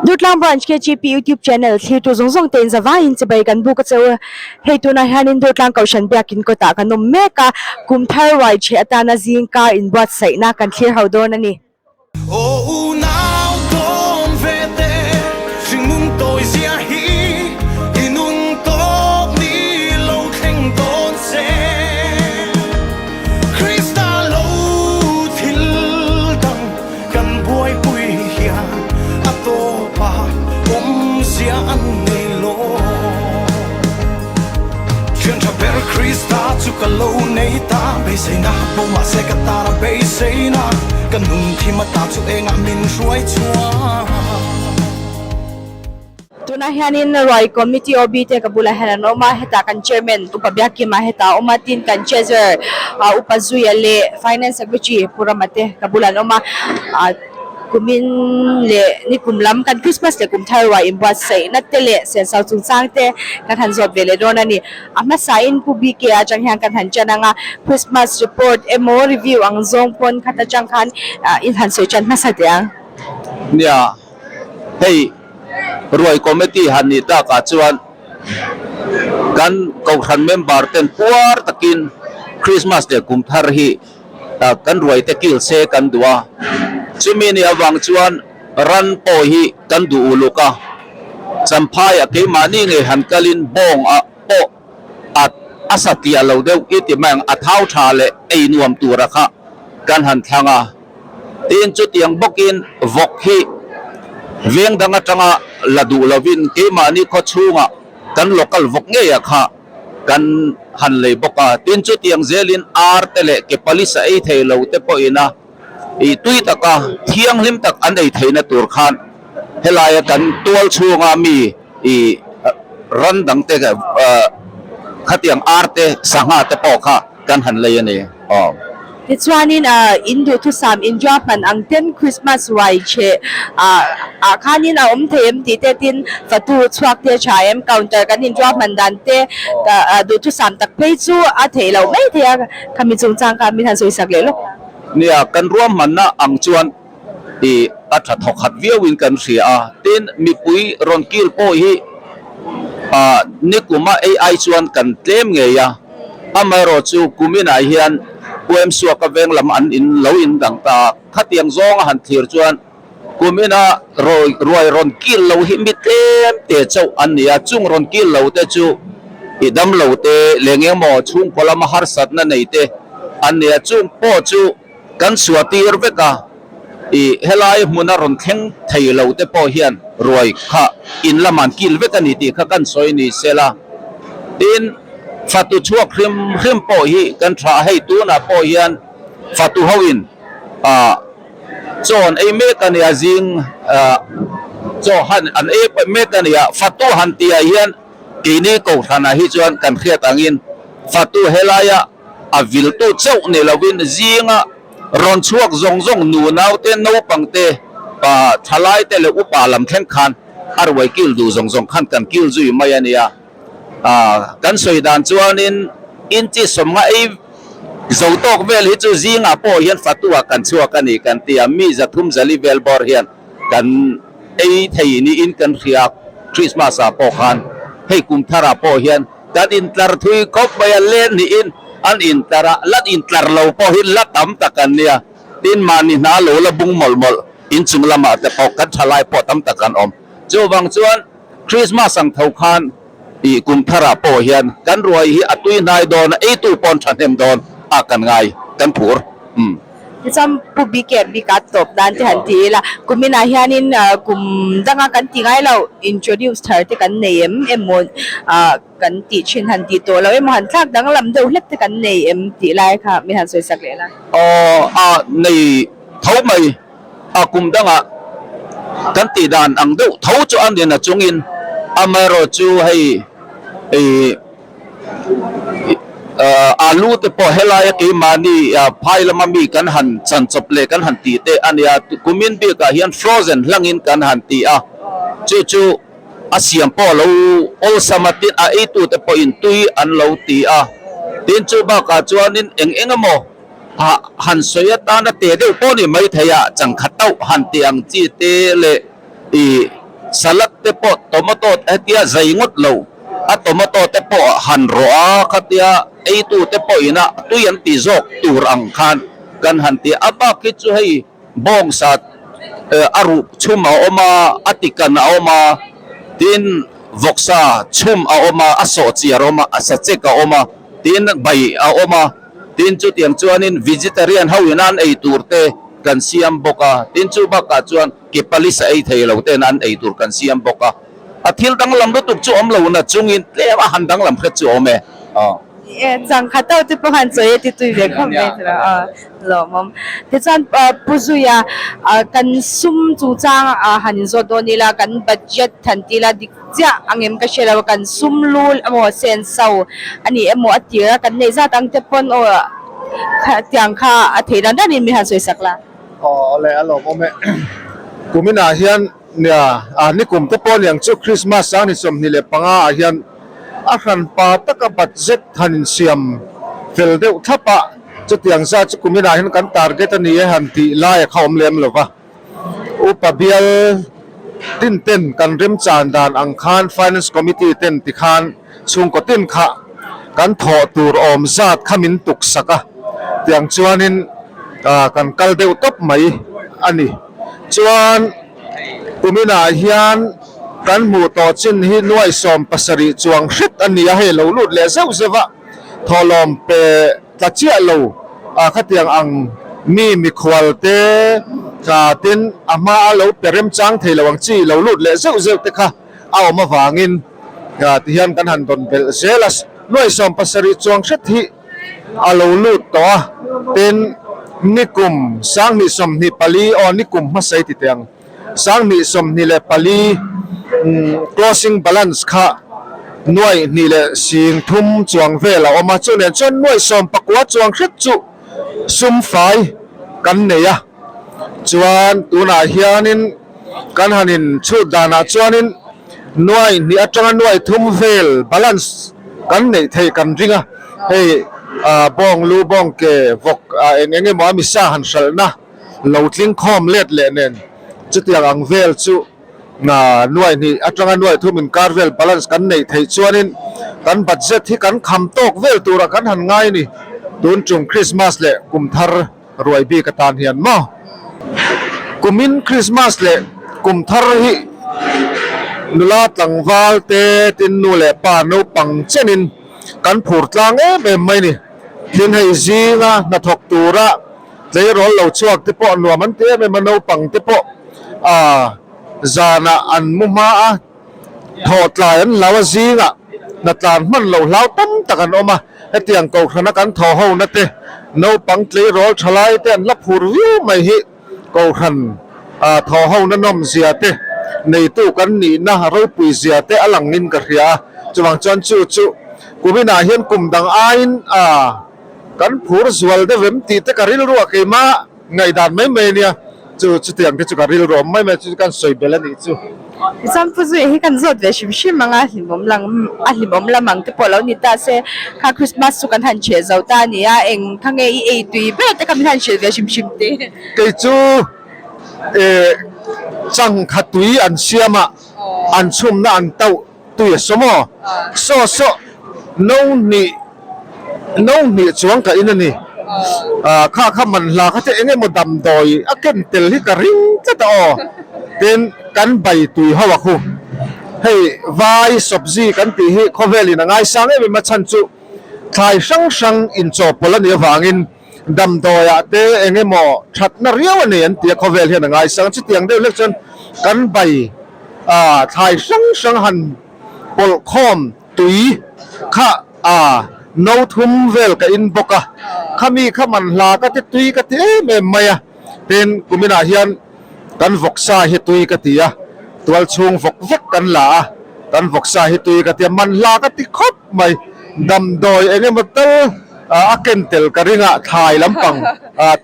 Durtlang Branch KGP YouTube channel thlirtu zawng zawng te in zavaiin chibai kan buk a cheu a. Hei tunah hianin Durtlang Kohhran Biakin kawtah kan awm mek a, kum thar ruai chhe atana zingkar inbuatsaihna kan thlir ho dawn a ni. Aw unau tawn ve te, hringnun tawi zia hi i nun tawp ni lo thleng dawn se. Krista lo thil dang kan buaipui hian a tawpa awmzia an nei lo. Thian tha ber Krista chu ka lo nei ta, beiseina bo mahse ka tara beiseina, ka nun thim ata chu engah min hruai chhuak. Tunah hianin Ruai Committee OB te ka bulah hian an awm a, hetah kan Chairman Upa Biakkima hetah a awm a, tin kan Treasurer Upa Zuia leh Finance Secretary Pu Rama te ka bulah an awm a. Kumin leh nikum lam kan Christmas leh kum thar ruah inbuatsaihna te leh senso chungchang te kan han zawt ve leh dawn a ni. A hmasain Pu BK atang hian kan han ṭan ang a, Christmas report emaw review ang zawng pawn khat atang khan in han sawi ṭan hmasa teh ang. Nia, hei ruai committee han nih takah chuan kan kohhran member ten puar takin Christmas leh kum thar hi kan ruai te kil se kan duh a, chumi ni avang chuan ran pawh hi kan duh uluk a, Champhai a keimahni ngei han kalin bawng ah pawh a a satliah lo deuh i ti mai ang, a thau tha leh ei nuam tura kha kan han thlang a, tin chutiang bawkin vawk hi veng dang atanga la duh lovin keimahni khaw chhungah kan local vawk ngei ah kha Kan han lei bawk a, tin chutiang zelin ar te leh ke palisa ei thei lo te pawhin a ih tui taka thianghlim tak an ei theihna tur khan helaia kan tual chhunga mi ih ran dang te khatiang ar te sangha te pawh kha kan han lei a ni. Aw. Tichuanin in duhthusam injua hman ang ten Christmas ruai chhe ah khanin a awm thei em tih te tin fatu chhuak te tha em counter kan injua hman dan te duhthusam tak phei chu a theih loh mai thei a khami chungchang kha min han sawi sak leh lawk. Nia, kan ruahmanna ang chuan i a tha thawk khat viauin kan hria a, tin mipui rawn kil pawh hi nikuma ei ai chuan kan tlem ngei a, amaherawh chu kuminah hian UM Suaka veng lam an in lo in dang ta a, khatiang zawnga han thlir chuan kumina ruai rawn kil lo hi mi tlem te chauh an ni a, chung rawn kil lo te chu i damlo te leh engemaw chhungkaw lama harsatna nei te an ni a, chung pawh chu Kan suah tir vek a, i helai hmuna rawn thleng thei lo te pawh hian ruai kha in lamah an kil vek a ni tih kha kan sawi ni sela. Tin, fatu chhuak hrim hrim pawh hi kan tha a, hei tunah pawh hian fatu hoin ah chaw an ei mek a nia, zing ah chaw han an ei mek a nia, fatu han tihah hian keini kohhranah hi chuan kan hriat angin fatu helaia A viltu chauh ni lovin zinga rawn chhuak zawng zawng nu naute, naupang te, pa thalai te leh upa lam thleng khan a ruai kil duh zawng zawng khan kan kil zui mai a nia. Kan sawi dan chuanin inchi sawmnga ei zo tawk vel hi chu zingah pawh hian fatua kan chhuak a ni kan ti a, mi zathum zali vel bawr hian kan ei thei niin kan hria Christmas ah pawh khan hei kum tharah pawh hian Kan intlar thui khawp mai a, len niin an intlar a, la intlar lo pawh hi la tam tak an nia. Tin, mahni hna lo la bung mawlh mawlh inchung lamah te pawh kan tha lai pawh tam tak an awm. Chuvang chuan Christmas ang tho khan ih kum tharah pawh hian kan ruai hi a tui hnai dawn a, eitu pawn thahnem dawn a kan ngai, kan phur. Umm. Tichuan Pu BK bika tawp dan te han ti ila, kuminah hianin kum danga kan ti ngai lo, introduce thar te kan nei em emaw kan tih thin han tih tawh lo emaw han thlak danglam deuh hlek te kan nei em tih lai kha min han sawi sak leh la. Aw a nei tho mai a kum dangah kan tih dan ang deuh tho chu a nin a chungin amaherawh chu hei ih Alu te pawh helaia keimahni phai lama mi kan han chan chawp leh kan han tih te a nia, kumin bikah hian frozen hlangin kan han ti a, chu chu a siam pawh a lo awlsam a, tin a eitute pawhin tui an lo ti a, tin chu bakah chuanin eng eng emaw han sawi atana te deuh pawh ni maithei a, changkhat tauh han ti ang chi te leh ih. Salad te pawh tomato hetia zai ngawt lo a tomato te pawh han rawh a khatia eitu te pawh ina tui an ti zawk tur ang khan kan han ti a. A bak hi chu hei bawngsa a ruh chhum a awm a, a tikan a awm a, tin vawksa chhum a awm a, a sawhchiar a awm a, a sachek a awm a, tin bai a awm a. Tin, chutiang chuanin vegetarian ho in an ei tur te kan siam bawk a, tin chu bakah chuan ke palis a ei thei lo ten an ei tur kan siam bawk a, a thil danglam lutuk chu awm lo na chungin tlem a han danglam hret chu awm e. E, changkhat ho te pawh han chawi e ti tui ve khawp mai tura a lawmawm. Tichuan Pu Zuia kan sum chungchang han inzawt dawn ila kan budget han ti ila dik chiah ang em ka hre lo a, kan sum lu emaw senso a ni emaw a tir a, kan neih zat ang te pawn aw tiang kha a theih dan danin min han sawi sak la. Aw le a lawmawm e. Kuminah hian nia a nikum te pawh aniang chu Christmas sang ni 25 ah hian a hranpa taka budget han insiam fel deuh thlap a, chutiang zat chu kuminah hian kan target a ni e han tih lai a kha awm lem lo va. Upa bial tin ten kan remchan dan ang khan Finance Committee ten tikhan chhungkaw tin kha kan thawh tur awm zat kha min tuk sak a, tiang chuanin kan kal deuh tawp mai a ni. Chuan kuminah hian kan hmuh tawh chin hi nuai 70 chuang hret a ni a, hei lo lut leh zeuh zeuh a, thawhlawm pe Tla chiah lo a khatiang ang mi mikhual te tla tin a hma a lo pe remchang thei lo ang chi lo lut leh zeuh zeuh te kha a awm avangin ti hian kan han dawn belh zel a. Nuai 70 chuang hret hi a lo lut tawh a, tin nikum 2024 aw nikum hmasai ti teh ang 2024 closing balance kha nuai hnih leh sing thum chuang vel a awm a, chu nen chuan nuai 19 chuang hret chu sum fai kan nei a, chuan tunah hianin kan han in chhut danah chuanin nuai hnih atanga nuai thum vel balance kan neih theih kan ring a, hei bawng lu bawng ke vawk eng eng emaw a misa han hralhna. Lo tling khawm let leh nen chutiang ang vel chu nuai hnih atanga nuai thum inkar vel balance kan neih theih chuanin kan budget hi kan kham tawk vel tura kan han ngai a ni. Tun tum Christmas leh kum thar ruai bik atan hian maw? Kumin Christmas leh kum thar hi nula tlangval te tin nu leh pa naupang chenin kan phur tlang em em mai a ni. Tin hei zinga hnathawk tura Tleirawl lo chhuak te pawh nuam an ti em em a, naupang te pawh ah zanah an mu hma a, thawh tlai an hlau a, zingah hnatlan hman lo hlau tam tak an awm a, hetiang kohhrana kan thaw ho na te naupang tleirawl thalai te an la phur viau mai hi kohhran ah thaw ho na nawm zia te neitu kan nihna ropui zia te a lang in ka hria a, chuvang chuan chu chu kuminah hian kum dang aiin ah. Kan phur zual deuh em tih te ka rilru a keimah ngaihdan mai mai a nia, chu chutiang te chu ka rilru awm mai mai chu kan sawi belh a nih chu. Tichuan Pu Zuia hi kan zawt ve hrim hrim ang a, hlimawm lang a hlimawm lam ang te pawh lo ni ta se, kha Christmas chu kan han chheh zo ta a ni a, eng kha nge i ei tui ber te kha min han hrilh ve hrim hrim te. Kei chu eh changkha tui an siam a, an chhumna an tauh Tui a sawm aw. Saw saw no hnih no hnih chuang ka in a ni. Ah kha kha man hla kha chu eng emaw damdawi a ken tel hi ka ring tlat a aw. Tin kan bai tui ho a khu. Hei vai sawpzi kan tih hi khawvel in a ngaisang em em a chhan chu thlai hrang hrang inchawhpawlh a nih avangin damdawiah te eng emaw thatna riau a nei an ti a, khawvel hian a ngaisang. Chutiang deuh hlek chuan kan bai ah thlai hrang hrang han pawlh khawm tui kha ah no thum vel ka in bawk a, khami kha man hla ka ti tui ka ti em em mai a, tin kuminah hian kan vawksa hi tui ka ti a, tual chhung vawk vek kan la a, kan vawksa hi tui ka ti a, man hla ka ti khawp mai, damdawi eng emaw tal a ken tel ka ring a, thlai lampang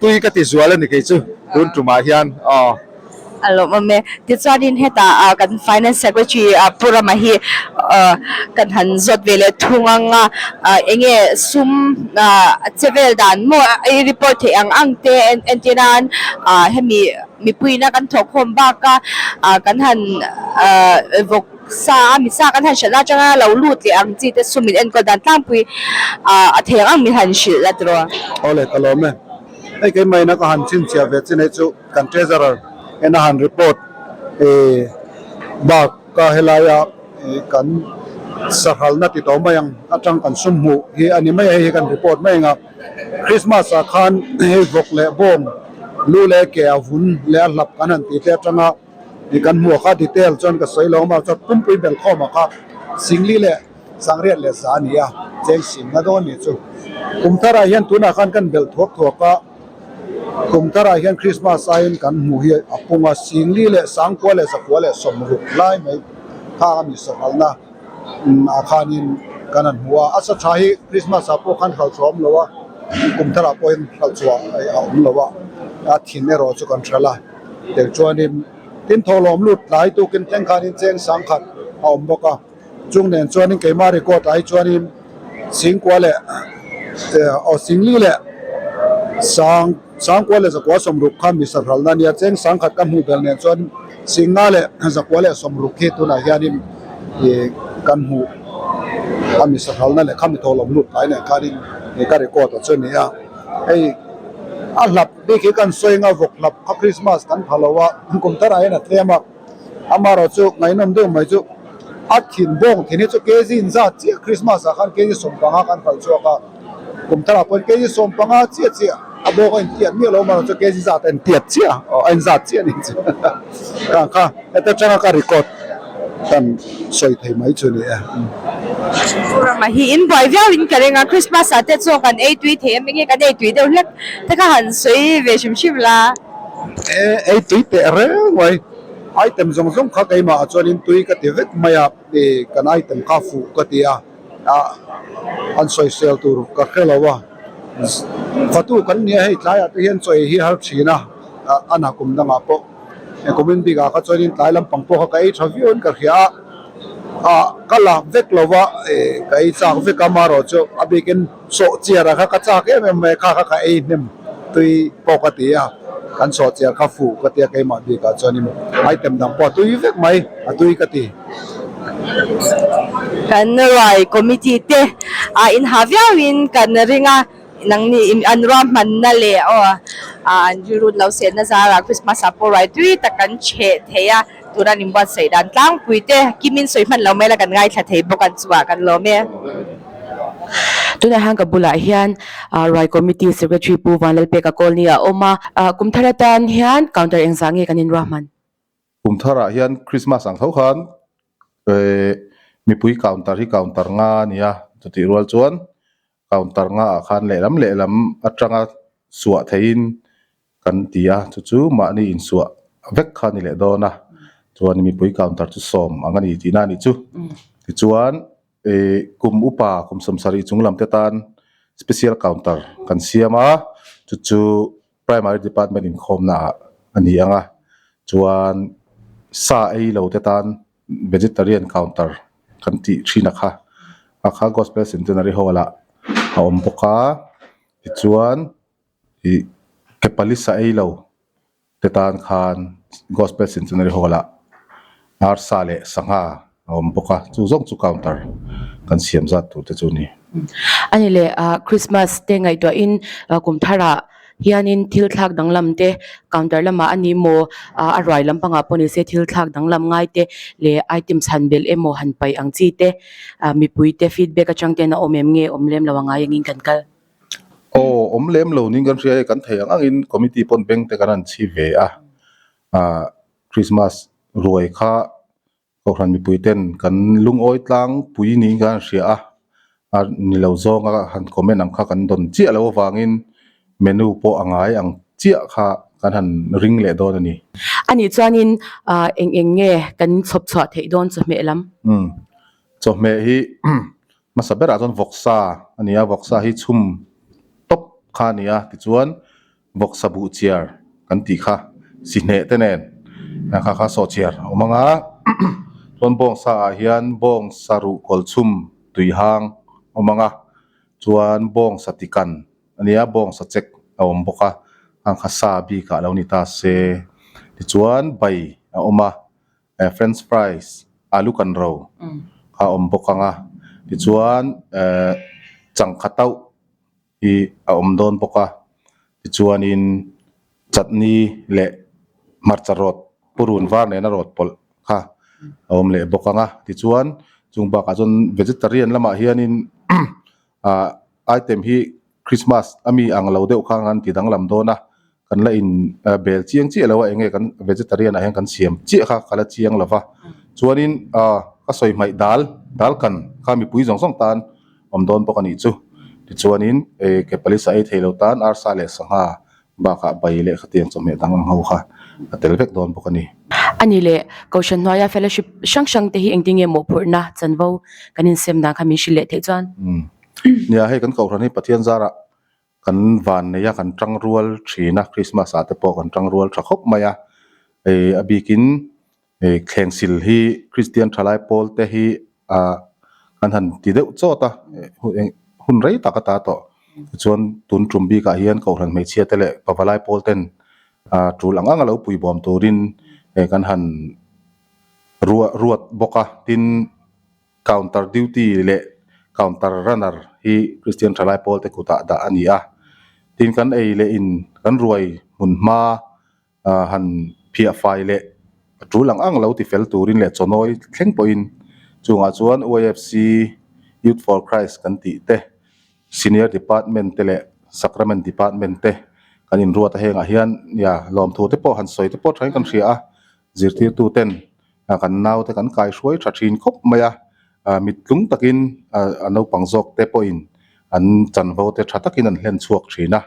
tui ka ti zual a ni kei chu tun tumah hian aw. A lawmawm e. Tichuanin hetah kan Finance Secretary Pu Rama hi kan han zawt ve leh thung ang a, eng nge sum che vel dan maw i report theih ang ang te entir nan hemi mipuiin a kan thawhkhawm bak a kan han vawk sa a mi sa kan han hrilh na atanga lo lut leh ang chi te sum min enkawl dan tlangpui a thei ang ang min han hrilh la tiraw. Awle ka lawm e. Hei keimah ina ka han chhinchhiah ve chin hei chu kan treasurer ena han report eh bak ka helaia eh kan sahral na ti tawh mai ang atang kan sum hmuh hi a ni mai a hei hi kan report mai ang a Christmas ah khan hei vawk leh bawng lu leh ke a vun leh a hlap kan han tih te atanga ih kan hmuh kha detail chuan ka sawi lo a chuan pumpui belkhawm ah kha singli leh Sangriat leh za a ni a, cheng simna dawn ni chu. Kum tharah hian tunah khan kan belh thuak thuak a, kum tharah hian Christmas aiin kan hmuh hi a pung a, Singli leh Sangkua leh Zakua leh Sawmruk lai mai khang a mi sawrhalna ah khanin kan han hmu a, a sa tha hi Christmas ah pawh khan hralh chhuah a awm lo a, kum tharah pawhin hralh chhuah a awm lo a, a thin erawh chu kan hralh a, tel chuanin tin thawhlawm lut tlai tukin thleng khanin cheng sangkhat a awm bawk a. Chung nen chuanin keimah record ah hi chuanin Singkua leh aw Singli leh Sang Sangkua leh Zakua sawmruk kha mi sarhalna a nia cheng sangkhat ka hmuh bel nen chuan Singa leh Zakua leh sawmruk hi tunah hianin ih kan hmuh a mi sarhalna leh kha mi thawhlawm lut tlai nen khanin ih ka record ah chuan a ni a hei a hlap bik hi kan sawi anga vawk hlap kha Christmas kan pha lo a kum tharah hian a tlem a. Amaherawh chu ngaihnawm deuh mai chu a thin bawng thin hi chu kg in zat chiah Christmas ah khan kg 15 kan kal chhuak a, kum tharah pawhin kg 15 chiah chiah a bawk a intiat miah lo amaherawh chu kg zat a intiat chiah aw a inzat chiah a ni chu kha kha heta tanga ka record kan sawi thei mai chu ni e. Rama hi in buai viau in ka ring a Christmas ah te chaw kan ei tui thei a enge kan ei tui deuh hlek te kha han sawi ve hrim hrim la. Ei tui teh reng mai. Item zawng zawng kha keimah ah chuanin tui ka ti vek mai a, ih kan item kha fuh ka ti a, ah an sawisel tur ka hre lo a, fatu kan nia hei tlaiah te hian chaw ei hi har thin a, a na kum dangah pawh kumin bikah kha chuanin tlai lampang pawh kha ka ei tha viau in ka hria a, ah ka lak vek lo a, ih ka ei chak vek a amaherawhchu a bikin. Sawhchiar ah kha ka chak em em mai a, kha kha ka ei hnem tui pawh ka ti a, kan sawhchiar kha fuh ka ti a keimah bik ah chuanin item dang pawh a tui vek mai, a tui ka ti. Kan ruai committee te ah in ha viau in kan ring a, nangni an ruahmanna leh aw an rilru lo sehna zarah Christmas ah pawh ruai tui tak kan chheh thei a, tuna an inbuatsaih dan tlangpui te Kimin sawi hman lo mai la kan ngaithla thei bawk an chungah kan lawm e. Tunah hian ka bulah hian Ruai Committee Secretary Pu Vanlalpeka Colony a awm a, kum thar atan hian counter engzah nge kan inruahman? Kum tharah hian Christmas ang tho khan mipui counter hi counter nga a ni a, chutih rual chuan counter nga ah khan lehlam lehlam atanga suah theihin kan ti a, chu chu mahni insuah vek kha a ni leh dawn a, chuan mipui counter chu sawm ang a ni tihna a nih chu. Tichuan Ih kum upa kum sawmsarih chung lam te tan special counter kan siam a, chu chu primary department inkhawmna ah a ni ang a, chuan sa ei lo te tan vegetarian counter kan tih thin a kha, a kha gospel centenary hall ah a awm bawk a, tichuan ih ke pali sa ei lo te tan khan Gospel Centenary Hall ah arsa leh sangha a awm bawk a, chu zawng chu counter kan siam zat tur te chu a ni. A ni leh ah Christmas te ngaihtuahin kum tharah hianin thil thlak danglam te counter lamah a ni maw ah a ruai lampangah pawh ni se thil thlak danglam ngai te leh items han belh emaw han paih ang chi te ah mipui te feedback atang ten a awm em nge awm lem lo a ngai angin kan kal. Aw, awm lem lo ning kan hria e, kan thei ang angin committee pawn bank te kan han chhi ve a, ah Christmas ruai kha Kohhran mipui ten kan lungawi tlang pui niin kan han hria a, a ni lo zawnga han comment ang kha kan dawn chiah lo avangin menu pawh a ngai ang chiah kha kan han ring leh dawn a ni. Anih chuanin ah eng eng nge kan chhawp chhuah theih dawn chawhmeh lam? Umm, chawhmeh hi Hmasa berah chuan vawksa a ni a, vawksa hi chhum tawp kha a ni a, tichuan vawksa buh chiar kan tih kha si hneh te nen Kha kha sawhchiar a awm ang a, chuan bawngsa ah hian bawngsa ruh kawlchhum tui hang a awm ang a, chuan bawngsa tikan a nia bawngsa chek a awm bawk a, khang kha sa bik ah lo ni ta se. Tichuan bai a awm a, eh french fries alu kan ro kha a awm bawk ang a, tichuan eh changkha tauh hi a awm dawn bawk a tichuanin chutney leh hmarcha rawt purun var nena rawt pawlh kha a awm leh bawk ang a tichuan chung bakah chuan vegetarian lamah hianin ah item hi Christmas a mi ang lo deuh kha an ti danglam dawn a kan la in bel chiang chiah lo a enge kan vegetarian ah hian kan siam chiah kha ka la chiang lo va chuanin ah ka sawi hmaih dal dal kan kha mipui zawng zawng tan awm dawn bawk a nih chu tichuanin eh ke palisa ei thei lo tan arsa leh sangha bakah bai leh khatiang chawhmeh dang ang ho kha a tel vek dawn bawk a ni. A ni leh Kohhran hnuaia fellowship hrang hrang te hi engtin nge mawhphurhna chanvo kan insem dan kha min hrilh leh theih chuan? Nia hei kan Kohhran hi Pathian zarah kan van nei a kan tang rual thin a Christmas ah te pawh kan tang rual tha khawp mai a eh a bikin eh thleng sil hi Christian thalai pawl te hi ah kan han ti deuh chawt a hun rei tak a ta tawh tichuan tun tum bikah hian Kohhran hmeichhia te leh pavalai pawl ten ah tul ang ang a lo puibawm turin eh kan han ruah ruat bawk a tin. Counter duty leh counter runner hi Kristian thalai pawlte kutah dah a ni a. Tin kan ei leh in kan ruai hmun hma han phiah fai leh a tul ang ang lo ti fel turin leh chawnawi thleng pawhin chungah chuan YFC Youth for Christ kan tih te, Senior Department te leh Sacrament Department te kan inruat a hengah hian nia lawmthu te pawh han sawi te pawh thain kan hria a, zirtirtu ten kan naute kan kai hruai tha thin khawp mai a, mittlung takin a naupang zawk te pawhin an chanvo te tha takin an hlen chhuak thin a,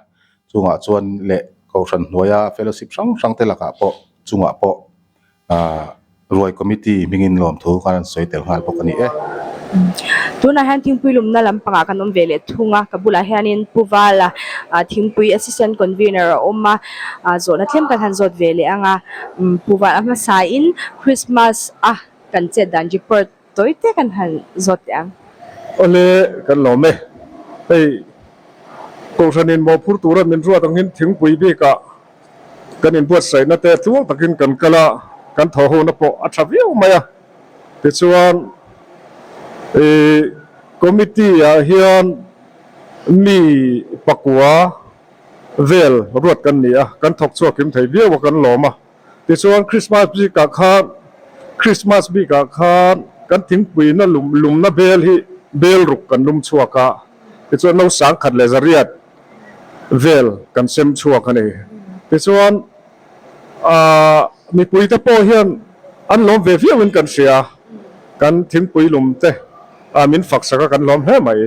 chungah chuan leh Kohhran hnuaia fellowship hrang hrang te lakah pawh chungah pawh ruai committee hmingin lawmthu khan an sawi tel nghal bawk a ni e. Tunah hian thingpui lumna lampangah kan awm ve leh thung a, ka bulah hianin Pu Vala thingpui assistant convener a awm a, zawhna tlem kan han zawt ve leh ang a. Pu Vala hmasain Christmas a kan chet dan report tawi te kan han zawt teh ang. Awle kan lawm e. Hei Kohhranin mawhphur tura min ruat angin thingpui bikah kan inbuatsaihna te tluang takin kan kal a, kan thaw hona pawh a tha viau mai a. Tichuan ih committee ah hian mi pakua vel ruat kan ni a, kan thawk chhuak kim thei viau a kan lawm a. Tichuan Christmas bikah khan Christmas bikah khan kan thingpuina lum lumna bel hi bel ruk kan lum chhuak a, tichuan no sangkhat leh zariat vel kan sem chhuak a ni. Tichuan aah mipuite pawh hian an lawm ve viauin kan hria, kan thingpui lum te ah min fak sak a kan lawm hle mai.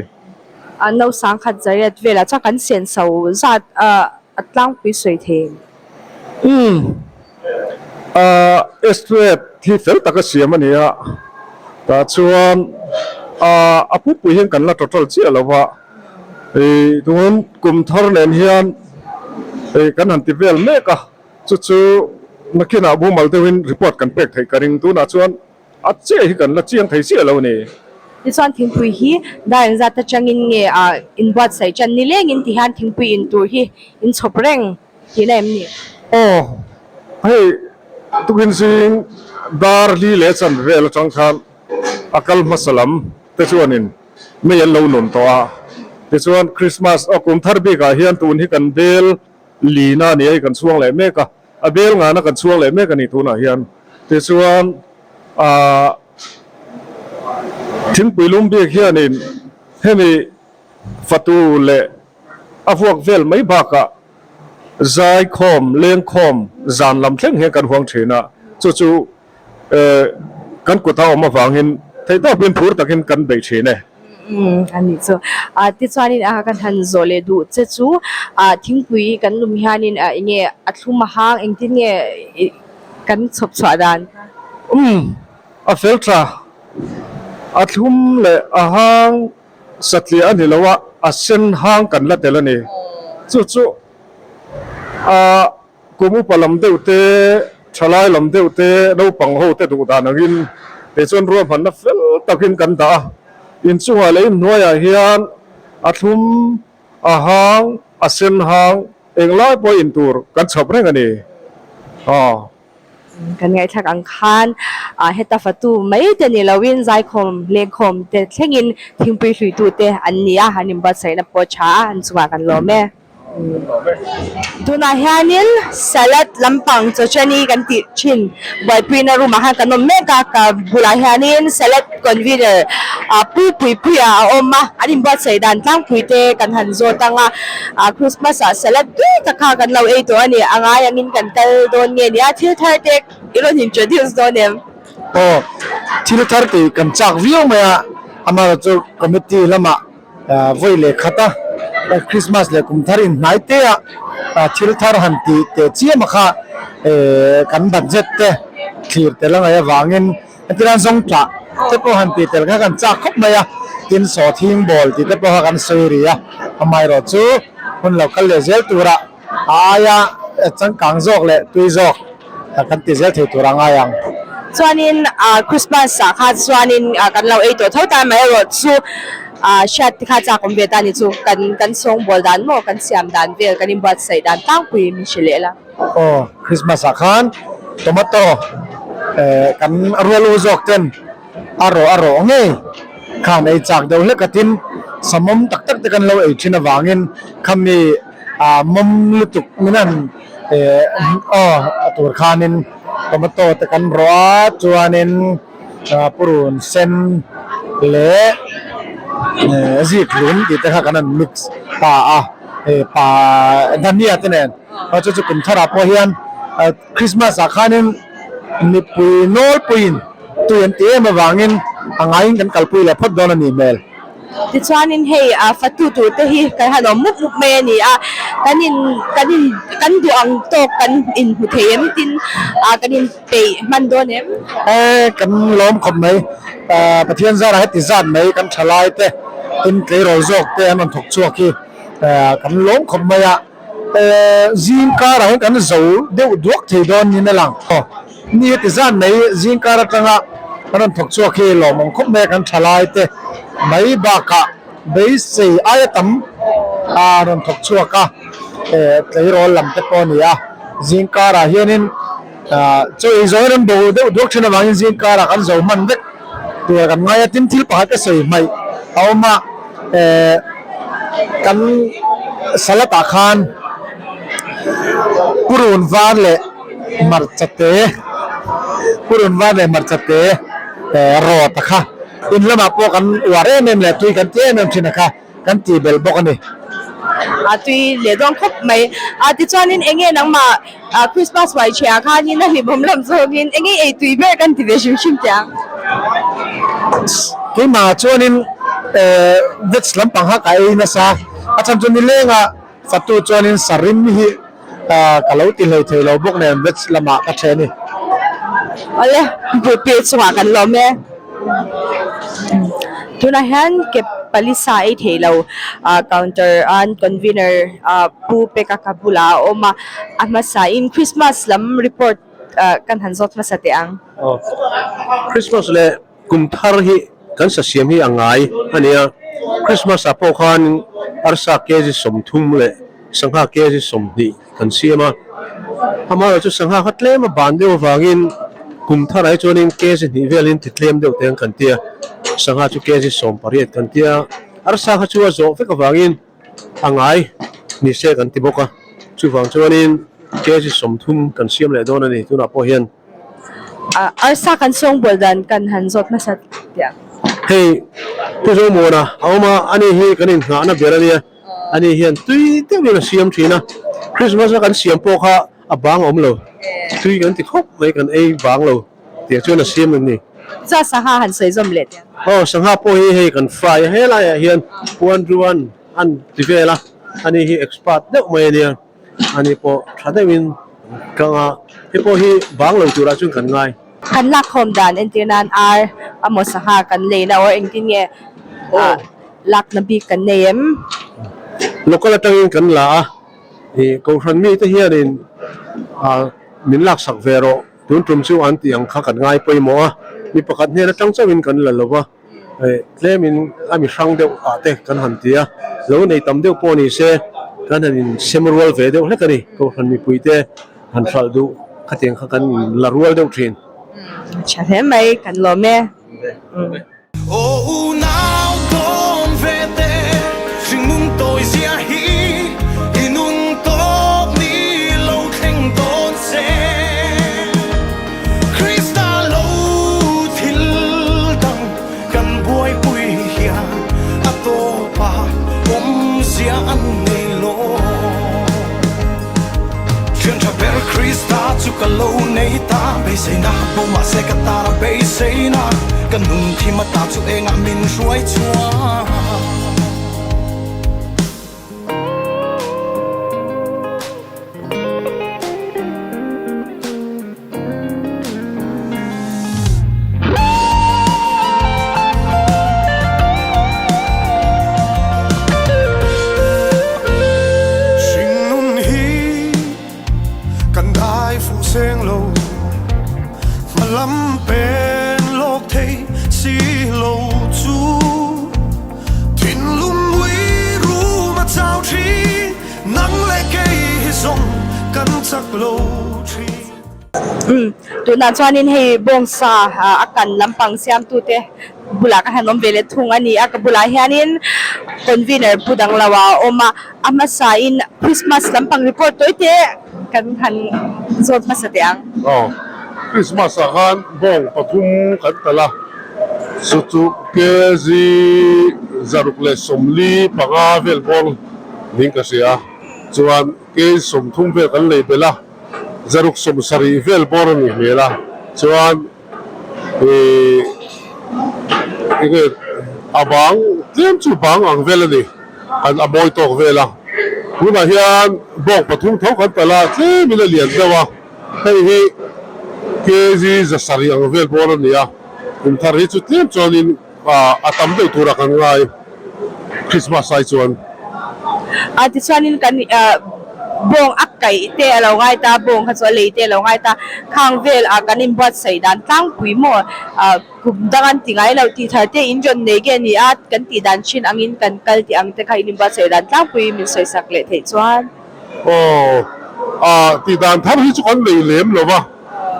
A no sangkhat zariat velah chuan kan senso zat a tlangpui sawi thei. Umm ah estimate hi fel taka siam a ni a, tah chuan ah a pupui hian kan la total chiah lo va, ih tun kum thar nen hian ih kan han ti vel mek a, chu chu nakinah mumal deuhin report kan pek theih ka ring tunah chuan a chiah hi kan la chiang thei chiah lo a ni. Tichuan thingpui hi dar engzat atangin nge ah inbuatsaih tan nilengin ti hian thingpui in tur hi inchhawp reng. Tihna em ni? Aw, hei tukin zing dar li leh chan vel atang khan a kal hmasa lam te chuanin mei an lo nun tawh a, tichuan Christmas aw kum thar bikah hian tun hi kan bel lina a ni a, hei kan chhuang leh mek a, a bel ngana kan chhuang leh mek a ni tunah hian, tichuan ah thingpui lum bik hianin hemi fatu leh A vuak vel mai bakah zaikhawm, lengkhawm zan lam thleng hian kan huang thin a, chu chu kan kut a awm avangin theihtawpin phur takin kan beih thin e. Umm a nih chu. Ah tichuanin a kan han zawh leh duh che chu ah thingpui kan lum hianin ah enge a thlum a hang engtin nge kan chhawp chhuah dan kha? Umm a fel tha, a thlum leh a hang Satliah a ni lo a, a sen hang kan la tel a ni. Chu chu a kum upa lam deuh te Thalai lam deuh te naupang ho te duh dan angin kei chuan ruahmanna fel takin kan dah a. Inchungah leh inhnuaiah hian a thlum, a hang, a sen hang englai pawh in tur kan chhawp reng a ni. Aw. Kan ngaihthlak ang khan heta fatu mai te ni loin zaikhawm lengkhawm te thlengin thingpui hluitu te an ni a, an inbuatsaihna pawh a tha a, an chungah kan lawm e. Tunah hianin salad lampang chawchani kan tih thin buaipuina room ah khan kan awm mek a, ka bulah hianin salad convener Pu Puipuia a awm a, an inbuatsaih dan tlangpui te kan han zawt ang a. Ah Christmas ah salad tui tak kha kan lo ei tawh a ni, a ngai angin kan kal dawn nge nia, thil thar te i rawn introduce dawn em? Aw, thil thar tih kan chak viau mai a, amaherawh chu committee lamah vawi leh khat a, Christmas leh kum thar inhnai te a thil thar han tih teh chiam a kha kan budget te thlir tel a ngaih avangin Hetiang zawng tah te pawh han tih tel kha kan chak khawp mai a, tin sawhthing bawl tih te pawh kha kan sawi ri a, amaherawh chu hun lo kal leh zel turah a aia changkang zawk leh tui zawk kan ti zel thei tur a ngai ang. Chuanin Christmas ah kha chuanin kan lo ei tawh tho ta amaherawh chu hriat te kha chak awm ve ta ni chu kan kan sawngbawl dan maw kan siam dan vel kan inbuatsaih dan tlangpui min hre leh la. Aw, Christmas ah khan tomato eh kan rual u zawk ten a rawh a rawh ngei khan ei chak deuh hlek a tin samawm tak tak te kan lo ei thin avangin khami ah mawm lutuk min han eh aw a tur khanin tomato te kan rawh a chuanin purun sen leh eh zikhlum tih te kha kan han mix ta a eh pa dhania te nen. A chu chu kum tharah pawh hian Christmas ah khanin mipui nawlpuiin tui an ti em avangin a ngaiin kan kalpui leh phawt dawn a nih hmel. Tichuanin hei fatu tur te hi kan han awm mup mup mai a ni a, kan in kan in kan duh ang tawk kan inhmu thei em tin kan in peih hman dawn em? E kan lawm khawp mai, Pathian zarah heti zat mai kan thalai te tin tleirawl zawk te an rawn thawk chhuak hi kan lawm khawp mai a. Zing karah hian kan zo deuh duak thei dawn niin a lang. Ni heti zan mai zing kar atanga kan rawn thawk chhuak hi lawmawm khawp mai a, kan tha lai te mai bakah beisei aia tam a rawn thawk chhuak a, tleirawl lam te pawh a ni a. Zing karah hianin chaw ei zawhin an bo deuh duak thin avangin zing karah kan zo hman vek tur kan ngai a, tin thil pakhat ka sawi hmaih a awm a. Kan salad ah khan purun var leh hmarcha te purun var leh hmarcha te rawt a kha in lamah pawh kan uar em em leh tui kan ti em em thin a kha kan tih belh bawk a ni. A tui leh dawn khawp mai a tichuanin eng nge nangmah Christmas ruai chhiah khanin a hlimawm lam zawngin eng nge ei tui ber kan ti ve hrim hrim teh ang. Keimah chuanin veg lampang kha ka ei nasa a chhan chu nilenga fatu chuanin sarim hi ka lo ti hlei thei lo bawk nen veg lamah ka then a ni. Awle Buhpil chungah kan lawm e. Tunah hian ke palisa ei thei lo counter an convener Pu Peka ka bulah a awm a, a hmasa in Christmas lam report kan han zawt hmasa teh ang. Aw, Christmas leh kum thar hi kan sa siam hi a ngai a nia. Christmas ah pawh khan arsa kg 30 leh sangha kg 20 kan siam a. Amaherawhchu chu sangha kha tlem a ban deuh avangin kum tharah hi chuanin kg hnih velin ti tlem deuh teng kan tia. Sangha chu kg 18 kan tia. Arsa kha chu a zawh vek avangin A ngai ni se kan ti bawk a, chuvang chuanin kg 30 kan siam leh dawn a ni tunah pawh hian. Arsa kan sawngbawl dan kan han zawt hmasa teh ang. Hei Pu Zomuana a awm a, ani hi kan inhnahna ber a nia, ani hian tui deuhin a siam thin a, Christmas a kan siam pawh kha a bang a awm lo, tui kan ti khawp mai kan ei bang lo. Tih chuan a siam em ni? Chuan sangha han sawi zawm leh teh ang. Aw sangha pawh hi hei kan fry a helaiah hian puan ruan an ti vel a, ani hi expert deuh mai a nia, ani pawh tha deuhin an kang a, hei pawh hi bang lo turah chuan kan ngai. Kan lakkhawm dan entir nan ar emaw sangha kan leina or engtin nge lakna bik kan nei em? Local atangin kan la a, ih kohhran mite hianin ah. min laksak ve rawh tun tum chu an tih ang kha kan ngai pawimawh a, mi pakhat hnen atang chauhin kan la lo va, tlemin a mi hrang deuh ah te kan han ti a, lo nei tam deuh pawh ni se kan han insem rual ve deuh hlek a ni, kohhran mipui te han hralh duh khatiang kha kan la rual deuh thin. Tha hle mai, kan lawm e. Aw unau tawn ve te, hringnun tawi zia hi i nun tawp ni lo thleng dawn se. Krista lo thil dang kan buaipui hian a tawpa awmzia an nei lo. Thian tha ber Krista chu ka lo nei ta, beiseina bo mahse ka tar a beiseina, ka nun thim ata chu engah min hruai chhuak. Hringnun hi kan dai fuh seng lo, hmalam pen lawk thei si lo chu. Thinlung mui rum a chau thin, nang leh kei hi zawng kan chak lo thin. Umm tunah chuanin hei bawngsa a kan lampang siamtute bulah ka han awm ve leh thung a ni a, ka bulah hianin convener pu dang lo a awm a, a hmasain Christmas lampang report tawi te kan han zawt hmasa teh ang. Aw, Christmas ah khan bawng pathum kan talh a, chu chu kg 145 vel bawr niin ka hria a, chuan kg 30 vel kan lei belh a. 170 vel bawr a nih hmel a, chuan ihh enge a bang tlem chu bang ang vel a ni, an a mawi tawk vel a, tunah hian bawng pathum tho kan talh a, tlemin a lian deuh a, hei hi kg 700 ang vel bawr a ni a, kum thar hi chu tlem chuanin a tam deuh turah kan ngai Christmas ai chuan. A tichuanin kan bawng a kaih te a lo ngai ta, bawng kha chu a lei te a lo ngai ta, khang vel ah kan inbuatsaih dan tlangpui maw kum dang an ti ngai lo tih thar te in rawn nei nge ni a, kan tih dan thin angin kan kal tih ang te kha in inbuatsaih dan tlangpui min sawisak leh theih chuan. Aw, tih dan thar hi chu kan nei lem lo va,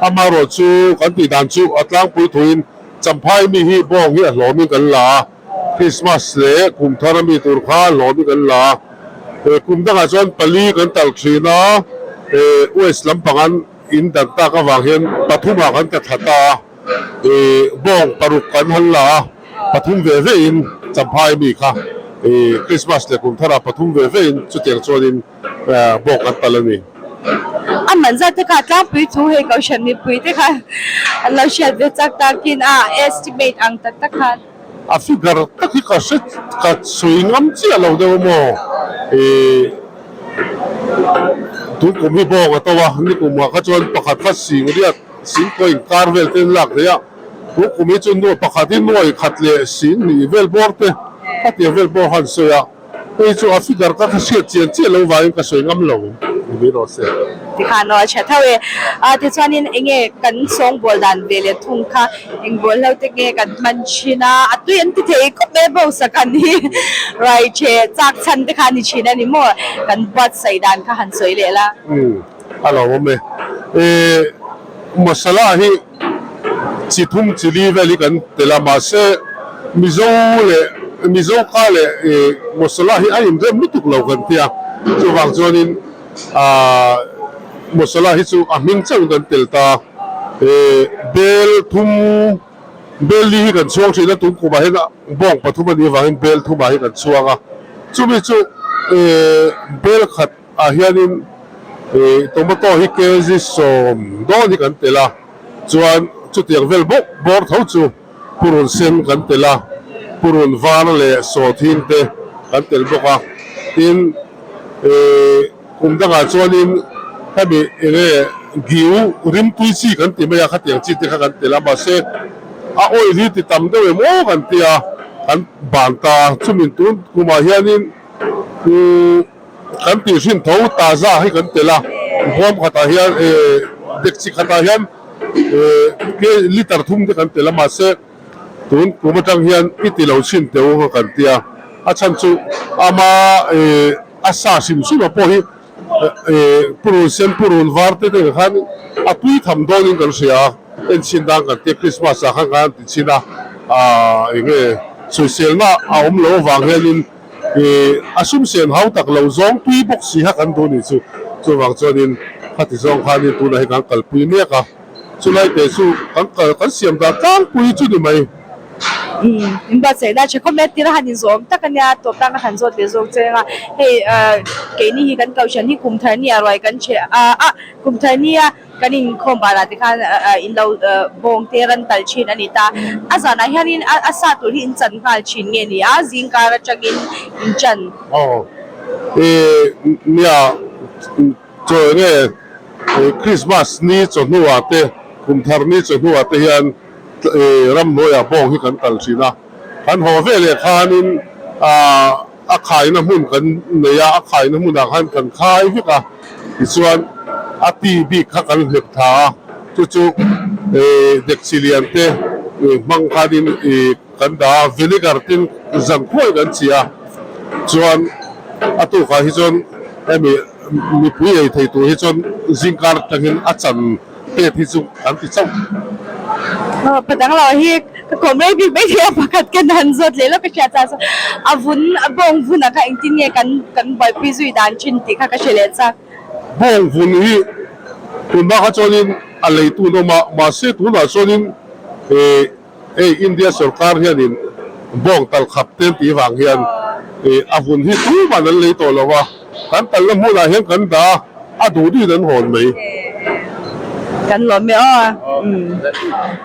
amaherawh chu kan tih dan chu a tlangpui thuin Champhai mi hi bawng hi a hlawmin kan la a, Christmas leh kum thar a mi tur kha a hlawmin kan la a. He kum dangah chuan pali kan talh thin a, he West lampang an in dan tak avang hian pathumah kan ta thla ta a, he bawng paruk kan han la a, pathum ve ve in Champhai mi kha he Christmas leh kum tharah pathum ve ve in chutiang chuanin bawk an tal a ni. A man zat te kha tlangpui thu hei kohhran mipui te kha an lo hriat ve chak takin a estimate ang tak tak khan. A figure tak hi ka hre ka sawi ngam chiah lo deuh maw ih tun kum hi bawng a to a ni kumah kha chuan pakhat kha sing riat sing kaw inkar vel te an lak theih a tun kum hi chu nuai pakhat hi nuai khat leh sing hnih vel bawr te khatiang vel bawr kha an sawi a. Hei chu a figure ka hriat chian chiah lo vangin ka sawi ngam lo ni mai rawh se. Tikhan aw a tha tho e. A tichuanin enge kan sawngbawl dan ve leh thung kha eng bawl hlo te nge kan hman thin a, a tui an ti thei khawp mai bawksa kan hi rai che chak chhan te kha a ni thin a ni maw? Kan buatsaih dan kha han sawi leh la. Umm a lo awm e. E masala hi chi thum chi li vel hi kan tel a mahse Mizo leh Mizo ka leh masala hi a inrem lutuk lo kan tia chuvang chuanin ah masala hi chu a hming chauhin kan tel ta e bel thum bel li hi kan chhuang thin a tun kumah hian bawng pathum a nih avangin bel thumah hi kan chhuang a chumi chu e bel khat Ah hianin ih tomato hi kg 10 hi kan telh a, chuan chutiang vel bawk bawr tho chu purun sen kan telh a, purun var leh sawthing te kan telh bawk a, tin ih kum dangah chuanin hemi enge giu rimtui chi kan ti mai a, khatiang chi te kha kan telh a, mahse a oil hi ti tam deuh em aw kan tia kan ban ta a, chumi tun kumah hianin umm. Kan tih hrin tho taza hi kan telh a, huam khatah hian eh. dek chi khatah hian liter thum te kan tel a mahse tun kum atang hian i ti lo chhin teh u kan ti a, a chhan chu ama a sa hrim hrim a pawh hi purun sen purun var te te khan a tui tham dawnin kan hria a, en chhin dan kan tia Christmas ah khan kan ti chhin a, eng nge sawiselna a awm lo avang hianin Ih, a sum siam hau tak lo zawng tui bawk si kha kan duh ni chu. Chuvang chuanin khati zawng khanin tunah hi kan kalpui mek a, chulai te chu kan kal kan siam dan tlangpui chu ni mai. Umm, in buatsaihna tha khawp mai a, tira han inzawm tak a nia, tawp tan ka han zawt leh zawk che anga, hei keini hi kan kohhran hi kum thar nia ruai kan chhe a, ah kum thar nia Kan inkhawm banah te khan in lo bawng te ran tal thin a ni ta. A zanah hianin a sa tur hi in chan nghal thin nge ni a, zingkar atangin in chan. Aw e nia chaw enge Christmas ni chawhnuah te kum thar ni chawhnuah te hian ramhnuaiah bawng hi kan tal thin a, kan haw veleh khanin ah. A khaina hmun kan nei a, a khaina hmunah khan kan khai vek a, tichuan a ti bik kha kan hlep tha a, chu chu dekchi lian te hmang khanin kan dah a, vinegar tin zan khuai kan chi a, chuan a tukah hi chuan hemi mipui ei thei tur hi chuan zingkar atangin a chan pet hi chu kan ti chauh. Aw padang lo hi ka kawm rei bik mai thei a pakhat ka han zawt leh lawk ka hriat chak chuan a vun a bawng vun ah kha engtin nge kan kan buaipui zui dan thin tih kha ka hre leh chak. Bawng vun hi tunhma kha chuanin a leitu an awm a mahse tunah chuanin eh Hei India sorkar hianin bawng tal khap te an tih vang hian a vun hi tuman an lei tawh lo a, kan talna hmunah hian kan dah a, a duh duhin an hawn mai. Kan lawm e aw.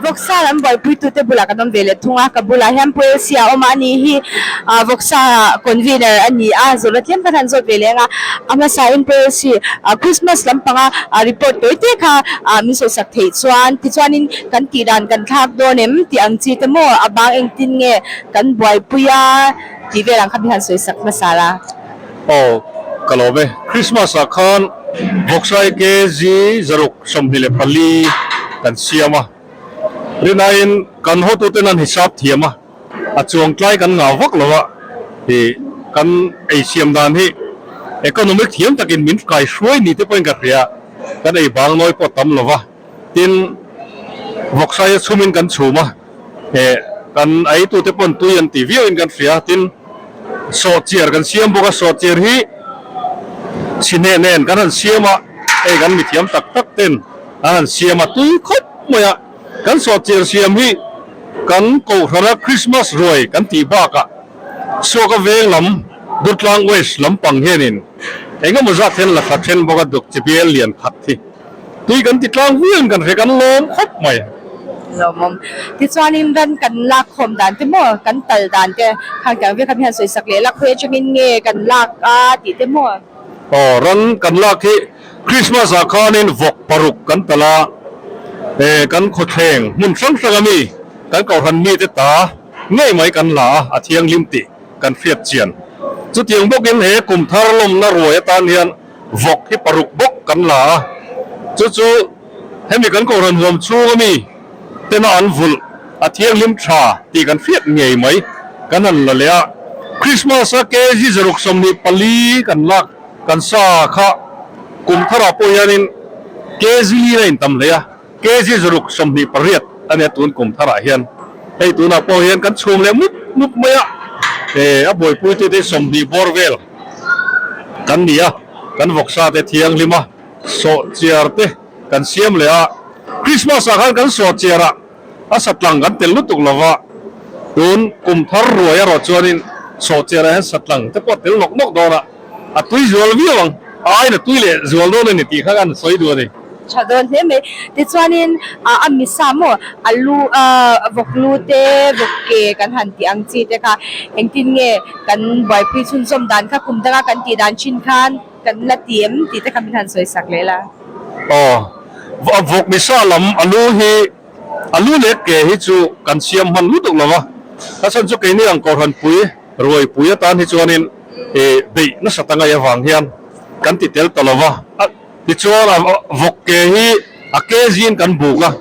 Vawksa lam buaipuitute bulah kan awm ve leh thung a, ka bulah hian Pu Elsie a awm a, ani hi vawksa convener a ni a, zawhna tlem kan han zawt ve leh ang a, a hmasain Pu Elsie Christmas lampanga report tawi te kha min sawisak theih chuan tichuanin Kan tih dan kan thlak dawn em tih ang chi te maw a bang engtin nge kan buaipui a tih vel ang kha min han sawi sak hmasa la. Aw ka lawm e. Christmas ah khan Vawksai KG 624 kan siam a, rinaiin kan hotuten an hisap thiam a, a chuang tlai kan ngau vak lo a, ih kan ei siam dan hi economic thiam takin min kai hruai ni te pawhin ka hria, kan ei bang nawi pawh tam lo va. Tin, vawksaia chhumin kan chhum a, he kan eitute pawn tui an ti viauin kan hria. Tin, sawhchiar kan siam bawk a, sawhchiar hi chhi nen kan han siam a, hei kan mithiam tak tak ten an han siam a, tui khawp mai a. Kan sawhchiar siam hi kan Kohhrana Christmas ruai kan tih bakah Suaka veng lam Durtlang West lampang hianin engemaw zat hian la thla then bawk a, duk chi bial lian khat hi. Tui kan ti tlang viau in kan hre kan lawm khawp mai. Lawmawm. Tichuanin ran kan lak khawm dan te maw, kan tal dan te khang tiang vek kha mi han sawi sak leh la, khawi atangin nge kan lak a tih te maw? Aw, ran kan lak hi Christmas ah khanin vawk paruk kan tal a, eh kan khawthleng hmun hrang hrang ami kan kohhran mite ta ngei mai kan la a, a thianghlim tih kan hriat chian. Chutiang bawkin he kum thar lawmna ruai atan hian Vawk hi paruk bawk kan la a, chu chu hemi kan kohhran huam chhung ami tena an vulh a thianghlim tha tih kan hriat ngei mai kan han la leh a. Christmas a kg 24 kan lak kan sa kha kum tharah pawh hianin kg li a intam hle a, kg 28 a nia tun kum tharah hian. Hei tunah pawh hian kan chhum leh mup mup mai a, a buaipuitute hi 20 bawr vel. Kan ni a, kan vawksa te thianghlim a, sawhchiar te kan siam leh a, Christmas ah khan kan sawhchiar a, a satlang kan tel lutuk lo va, tun kum thar ruai erawh chuanin sawhchiar ah hian satlang te pawh a tel nawk nawk dawn a, a tui zual viau ang, a aiin a tui leh zual dawn a ni tih kha kan sawi duh a ni. Tha dawn hle mai. Tichuanin a misa maw a lu vawk lu te vawk ke kan han tih ang chi te kha engtin nge kan buaipui chhunzawm dan kha kum danga kan tih dan thin khan kan la ti em tih te kha min han sawi sak leh la. Aw vawk misa lam a lu hi a lu leh ke hi chu kan siam hman lutuk lo va, a chhan chu keini ang Kohhran pui ruai pui atan hi chuanin beih nasa ta ngaih avang hian kan ti tel ta lo va. Tichuan a vawk ke hi A kg in kan buk a,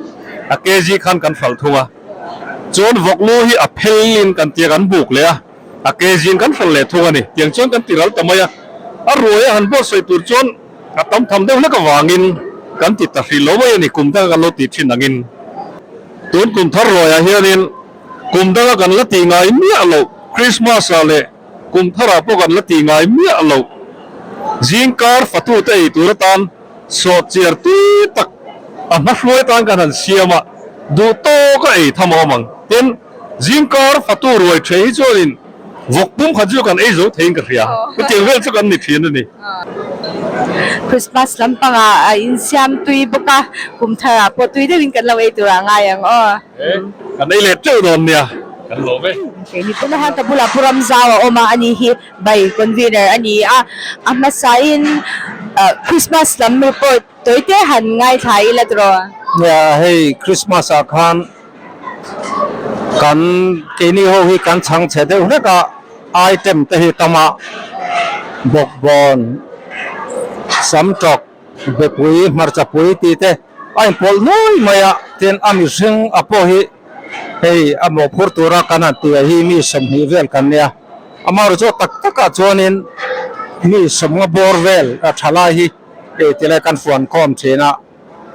a kg khan kan hralh thung a. Chuan vawk lu hi a phel in kan tia kan buk leh a, a kg in kan hralh leh thung a ni. Tiang chuan kan ti ral ta mai a. A ruai a han buatsaih tur chuan a tam tham deuh hlek avangin kan ti ta hrih lo mai a ni, kum danga kan lo tih thin angin. Tun kum thar ruaiah hianin kum danga kan la tih ngai miah loh Christmas ah leh kum tharah pawh kan la tih ngai miah loh zingkar fatute ei tur atan Sawhchiar tui tak a hmahruai tan kan han siam a, duh tawk a ei tham awm ang. Tin, zingkar fatu ruai ṭheh hi chuanin vawk pum khat chu kan ei zo theiin ka hria. Chutiang vel chu kan ni ṭhin a ni. Christmas lampangah a insiam tui bawk a, kum tharah pawh tui deuhin kan lo ei tur ah ngai ang aw. Kan ei leh teuh dawn nia, kan lawm e. Keini tunah hian ka bulah Pu Ramzau a awm a, ani hi Bai convener a ni a, a hmasain Christmas lam report tawi te han ngaithla ila tawh. Nia hei Christmas ah khan kan keini ho hi kan chhang chhe deuh hlek a, item te hi tam a, bawkbawn, samtawk, bepui, hmarchapui tih te a inpawlh nuai mai a, tin a mihring a pawh hi hei a mawhphur tura kan han tih hi mi 20 vel kan nia. Amaherawhchu tak takah chuanin mi sawmnga bawr vel a tha lai hi eh tilai kan fuan khawm thin a,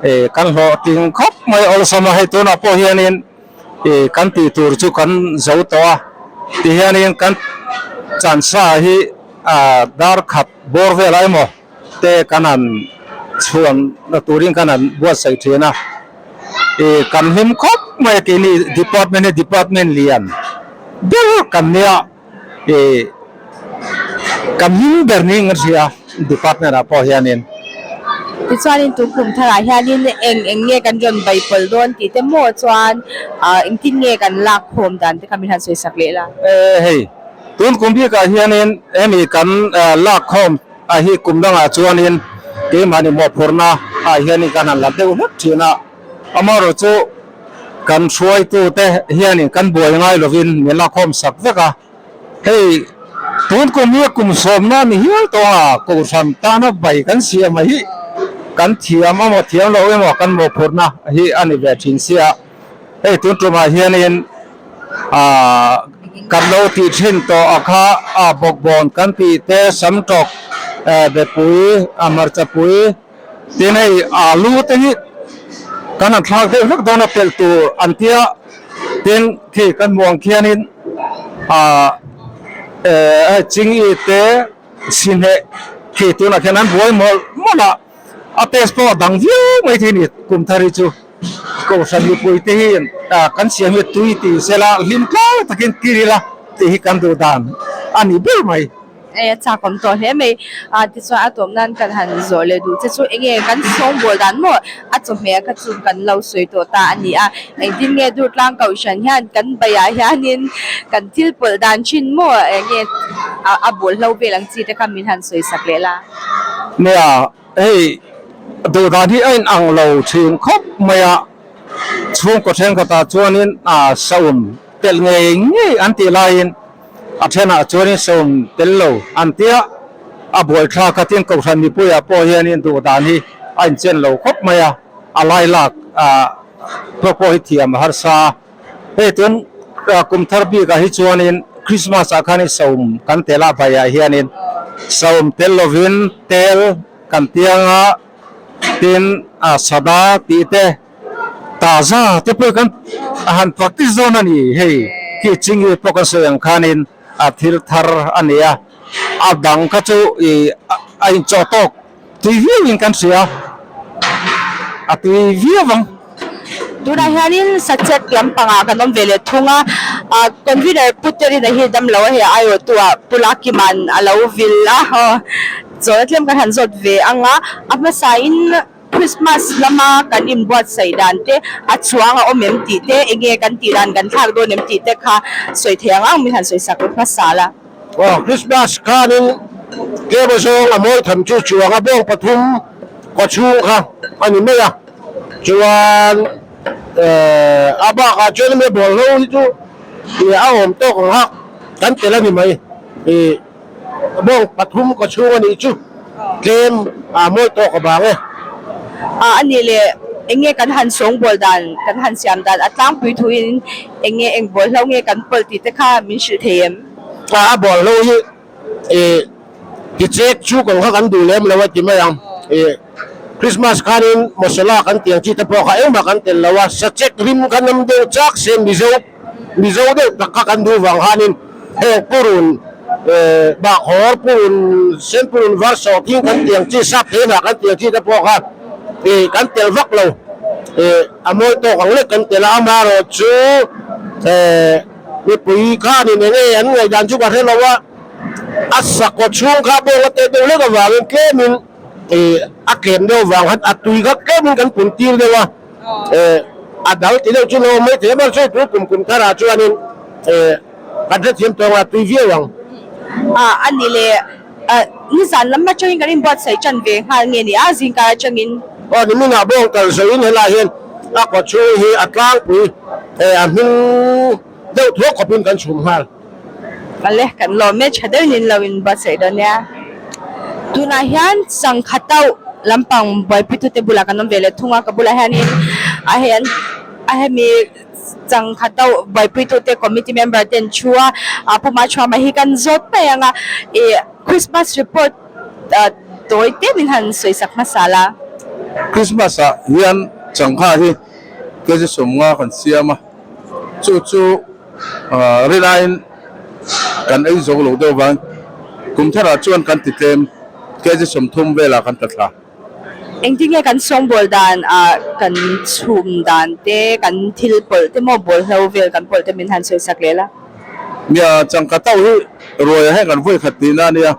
eh kan hlawhtling khawp mai awlsam a, hei tunah pawh hianin eh kan tih tur chu kan zo tawh a, tihianin kan chansa hi ah dar khat bawr velah emaw te kan han chhuan na turin kan han buatsaih thin a, ih kan hlim khawp mai a keini department hi department lian ber kan nia ih kan hlim ber niin kan hria department ah pawh hianin. Tichuanin tun kum tharah hianin eng eng nge kan rawn bai pawlh dawn tih te maw chuan ah engtin nge kan lak khawm dan te kha min han sawi sak leh la. E hei tun kum bikah hianin hemi kan lak khawm A hi kum dangah chuanin keimahni mawhphurhna ah hianin kan han la deuh hlek thin a, amaherawh chu kan hruaitute hianin kan buai ngai lovin min la khawm sak vek a, hei tun kum hi kum sawmna ni hial tawh a, kohhran tana bai kan siam a hi kan thiam amaw thiam lo emaw kan mawhphurhna hi a ni ve thin sia, hei tun tumah hianin. Aaa kan lo tih thin tawh a kha a bawkbawn kan tih te samtawk eh bepui a hmarchapui tin hei alu te hi kan han thlak deuh hlek dawn a pelh tur an tia tin khi kan hmuh ang khianin aaa eh hei chingi te sihneh khi tunah khian an buai mawlh mawlh a a taste pawh a dang viau mai thei a ni kum thar hi chu. Kohhran mipui te hi kan siam hi tui ti sela hlim tlang takin kir ila tih hi kan duh dan a ni ber mai. Hei a chak awm tawh hle mai. A tichuan a tawp nan kan han zawh leh duh che chu enge kan sawngbawl dan maw a chawhmeh kha chu kan lo sawi tawh ta a ni a. Engtin nge Durtlang Kohhran hian kan baiah hianin kan thil pawlh dan thin maw enge a bawlhlo vel ang chi te kha min han sawi sak leh la. Nia Hei duh dan hi a inang lo thin khawp mai a, chhungkaw thenkhatah chuanin a saum telh ngei ngei an tih laiin a thenah chuanin saum tel lo an tia, a buaithlak a tin kohhran mipuiah pawh hianin duh dan hi a inchen lo khawp mai a, a lailak pawh pawh hi thiam a harsa a, hei tun kum thar bikah hi chuanin Christmas ah khanin saum kan tel a baiah hianin saum tel lovin tel Kan tianga tin a sada tih te taza te pawh kan han practice dawn a ni hei khi chingi pawh kan sawi ang khanin a thil thar a ni a a dang kha chu ih a inchawh tawk tui viau in kan hria a tui viau ang. Tunah hianin sachek lampangah kan awm ve leh thung a, ah convener Pu Terina hi damlo a hei a aiawhtuah Pu Lakima'n a lo vil a, Zawhna tlem kan han zawt ve ang a, a hmasain Christmas lama kan inbuatsaih dan te, a chuang a awm em tih te, eng nge kan tih dan kan thlak dawn em tih te kha sawi thei ang ang min han sawi sak hmasa la. Aw, Christmas khanin tlem azawng a mawi tham chu chuang a bawng pathum kaw chhung kha a ni mai a, chuan a bakah chuan hemi bawlhlo hi chu a awm tawk ang hak kan tel a ni mai. Bawng pathum ka chhung a nih chu tlem a mawi tawk a bang e. A a nih leh. Eng nge kan han sawngbawl dan, kan han siam dan a tlangpui thuin eng nge eng bawlhlo nge kan pawlh tih te kha min hrilh thei em? A bawlhlo hi ih ti chek chu kawng kha kan duh lem lo a ti mai ang. Ih Christmas khanin masala kan tiang chi te pawh kha engmah kan tel lo a, sachek rim kha nam deuh chak se Mizo Mizo deuh tak kha kan duh vang khanin heng purun eh bahkhawr purun sen purun var sawh thing kan tiang chi sap thei hnah kan tiang chi te pawh kha ih kan tel vak lo ih a mawi tawk ang lek kan tel a amaherawh chu eh mipui khanin eng nge an ngaihdan chu ka hre lo a a sakhaw chhung kha bawng a teh deuh lek avangin tlemin ih a tlem deuh vang khan a tui kha tlemin kan pun tir deuh a. Eh a dal ti deuh chu lo awm mai thei a, mahse tun kum kum tharah chuanin eh kan hrethiam tawh ang a tui viau ang. Ah a ni le, ah nizan lam atangin kan inbuatsaih tan ve nghal nge ni a zingkar atangin. Aw niminah bawng kal zoin helai hian a kaw chhung hi a tlangpui eh a hming deuh thuak khawpin kan chhum nghal. Awle kan lawm e tha deuhin in lo inbuatsaih dawn nia. Tunah hian sangha tauh lampang buaipitute bulah kan awm ve leh thung a, ka bulah hianin a hei an a hemi sangha tauh buaipuitute committee member te an thu a, a puma thuama hi kan zawt mai ang a, ih Christmas report tawi te min han sawi sak hmasa la. Christmas ah hian sangha hi kg 50 kan siam a, chu chu. Rilaiin kan ei zo lo deuh vang kum tharah chuan kan ti tlem kg 30 velah kan ta thla. Engtin nge kan sawngbawl dan ah kan chhum dan te kan thil pawlh te maw bawlhlo vel kan pawlh te min han sawi sak leh la. Nia changka tauh hi ruai ah hian kan vawi khat tihna a nia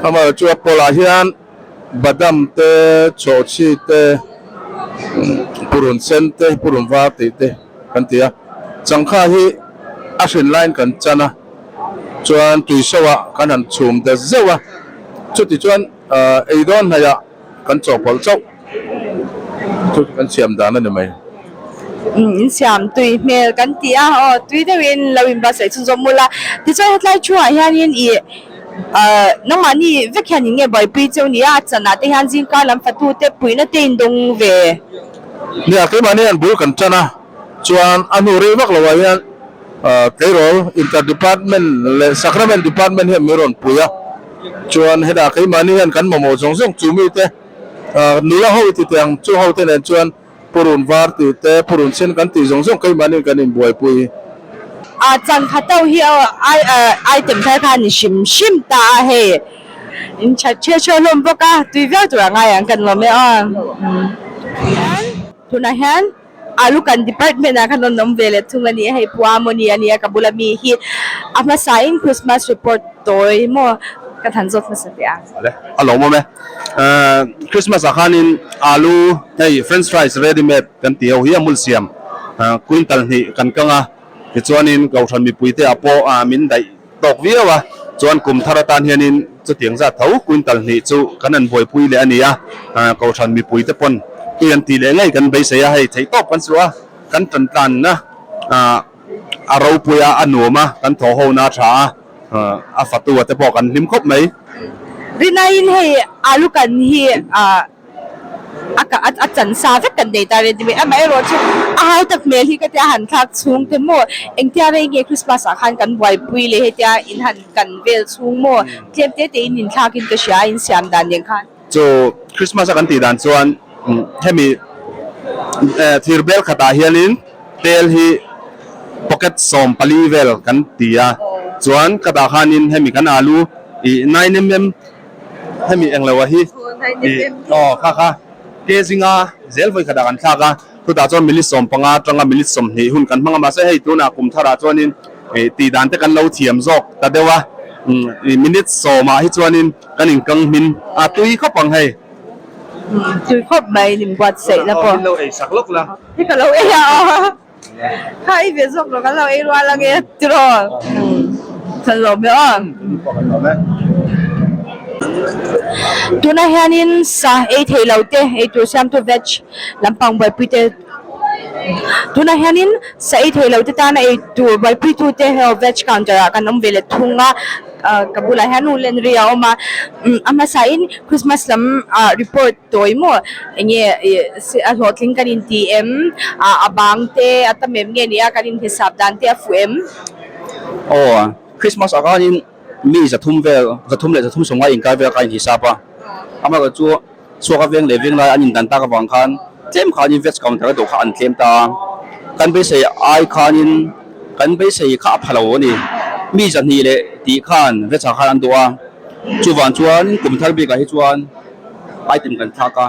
amaherawhchu a pawlh ah hian Badam te, chawhchhi te, purun sen te, purun var tih te kan ti a. Changkha hi a hrin laiin kan chan a, chuan tui soah kan han chhum ta zeuh a, chuti chuan ei dawn hnaihah kan chawhpawlh chauh. Chu chu kan siam dan a ni mai. In siam tui hmel kan ti a, aw tui deuhin lo inbuatsaih chhunzawm mul a. Tichuan hetlai thuah hianin ih ahh nangmahni vek hian in nge buaipui cheu ni a, a chanah te hian zingkar lam fatu te puihna te in dawng ve. Nia keimahni hian bul kan tan a, chuan a hnu rei vak loah hian ahh tleirawl inter department leh sacrament department hian min rawn pui a, chuan hetah keimahni hian kan mamawh zawng zawng chu mite ahh nula ho ti teh ang chu ho te nen chuan Purun var tih te, purun sen kan tih zawng zawng keimahni kan inbuaipui. A changkha to hi item thar kha a ni hrim hrim ta a hei. In that ṭhiau ṭhiau hlawm bawk a, tui viau tur a ngai ang kan lawm e aw. Tunah hian alu kan department ah khan rawn awm ve leh thung a ni a, hei Pua Mawni a nia ka bula mi hi a hmasain Christmas report tawi maw ka than zawt hmasa teh ang. A lawmawm e. Christmas ah khanin alu hei french fries ready made kan tih ho hi a hmul siam quintal hnih kan kang a, tichuanin kohhran mipui te ah pawh min daih tawk viau a, chuan kum thar atan hianin chutiang zat tho quintal hnih chu kan han buaipui leh a ni a, kohhran mipui te pawn tui an tih leh ngei kan beisei a, hei theihtawp kan suh a, kan tan tlanna a ropui a, a nuam a, kan thawh ho na a tha a. A fatu a te pawh kan hlim khawp mai. Rinaiin hei alu kan hi a a chan sa vek kan nei ta ready made amaherawh chu a hau tak hmel hi ka tia han thlak chhung te maw engtia rei nge Christmas ah khan kan buaipui leh hetia in han kan vel chhung maw tlem te te in inthlak in ka hria a insiam dan nen khan. Chu Christmas a kan tih dan chuan hemi thir bel khatah hianin tel hi pocket 14 vel kan ti a, chuan ka dah khanin hemi kan alu ih 9mm hemi englo a hi ih aw kha kha kg nga zel vawi khatah kan thlak a, chutah chuan minute 15 atanga minute 20 hun kan hmang a, mahse hei tunah kum tharah chuanin ih tih dan te kan lo thiam zawk ta deuh a, minute 10 ah hi chuanin. Kan inkang hmin a tui khawp ang hei. Tui khawp mai lim buatsaih na pawh. Min lo ei sak lawk la. Hi ka lo ei a aw. Kha ei ve zawk rawh kan lo ei rual ange tiraw. Kan lawm e aw. Tunah hianin sa ei thei lo te ei tur siamtu veg lampang buaipui te. Tunah hianin sa ei thei lo te tana ei tur buaipui tu te heo veg counter ah kan awm ve leh thung a ka bulah hian nu len ri a awm a a hmasa in Christmas lam ah report tawi maw enge ih a hlawhtling kan inti em ah a bang te a tam em nge ni a kan inhisap dan te a fuh em. Aw Christmas ah khanin mi 300 vel 300 leh 350 inkar vel kha a inhisap a amaherawhchu chu Chhuak a veng leh veng lai an indan tak avang khan tlem khanin veg counter a dawh kha an tlem ta a, kan beisei ai khanin kan beisei kha a pha lo a ni. Mi 200 leh tih khan veg ah khan an dawh a, chuvang chuan kum thar bikah hi chuan item kan thlak a,